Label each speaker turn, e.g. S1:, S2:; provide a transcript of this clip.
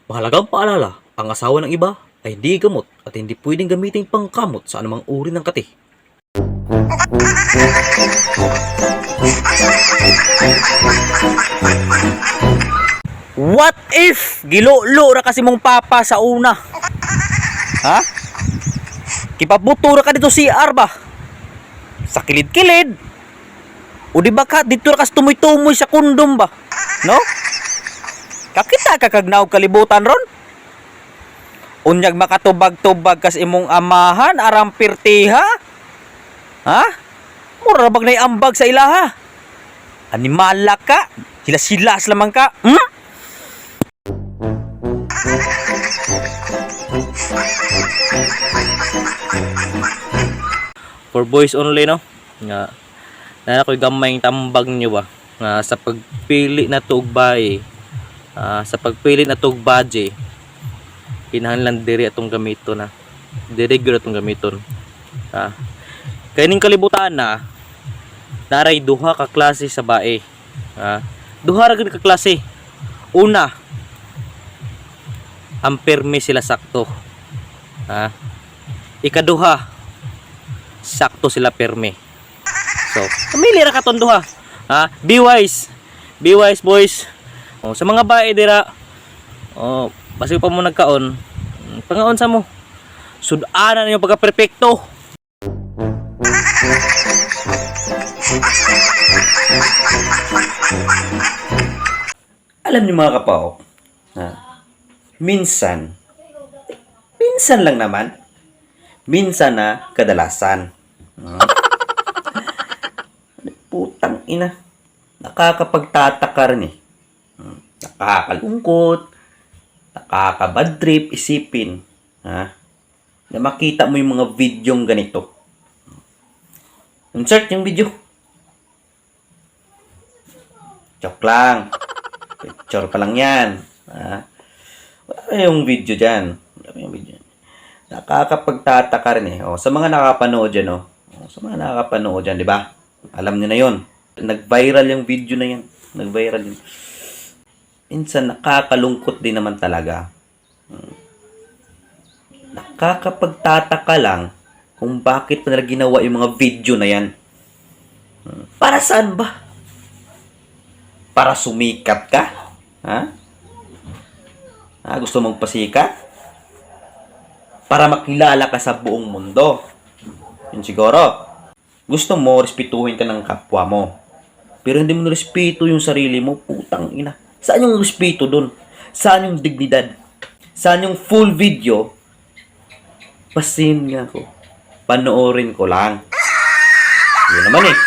S1: Mahalagang paalala, ang asawa ng iba ay hindi gamot at hindi pwedeng gamitin pangkamot sa anumang uri ng kati. What if gilulo ra kasi mong papa sa una? Ha? Kipabuto ra ka dito si Arba. Sa kilid-kilid. O di ba ka dito ra kas tumoy-tumoy sa kondom ba? No? Kakita ka kagnaog kalibutan ron? Unyag makatubag-tubag kas imong amahan arang pirtiha? Ha? Mura bag naiambag sa ilaha. Animala ka. Silas-silas lamang ka. For boys only, no? Nga na ako'y gamay tambag niyo ba? Nga sa pagpili na tuog bae, sa pagpili na tuog baje, kinahanglan diri atong gamiton na. Diri gyud atong gamiton. Kay ning kalibutan na naray duha ka klase sa bae. Duha ra gid ka klase. Una, ang perme sila sakto. Ikaduha, sakto sila perme. So, pamili ra katon duha. Be wise. Be wise, boys. Sa mga bae dira, basi pa mo nagkaon, pangaon sa mo. Sudanan niyo pagka perpekto. Alam niyo mga kapaok, minsan lang naman, minsan na kadalasan. Putang ina, nakakapagtataka rin eh. Nakakalungkot, nakakabad trip isipin, na makita mo yung mga videong ganito. Insert yung video. Joke lang. Picture pa lang yan. Wala yung video dyan. Nakakapagtataka rin eh. Sa mga nakapanood dyan, sa mga nakapanood dyan, di ba? Alam niyo na yun. Nag-viral yung video na yan. Nag-viral yun. Minsan, nakakalungkot din naman talaga. Nakakapagtataka lang kung bakit pa nila ginawa yung mga video na yan. Para saan ba? Para sumikat ka? Gusto mong pasikat? Para makilala ka sa buong mundo. Yun siguro. Gusto mo, respetuhin ka ng kapwa mo. Pero hindi mo respeto yung sarili mo, putang ina. Saan yung respeto dun? Saan yung dignidad? Saan yung full video? Pasin nga ko. Panoorin ko lang. Yun naman eh.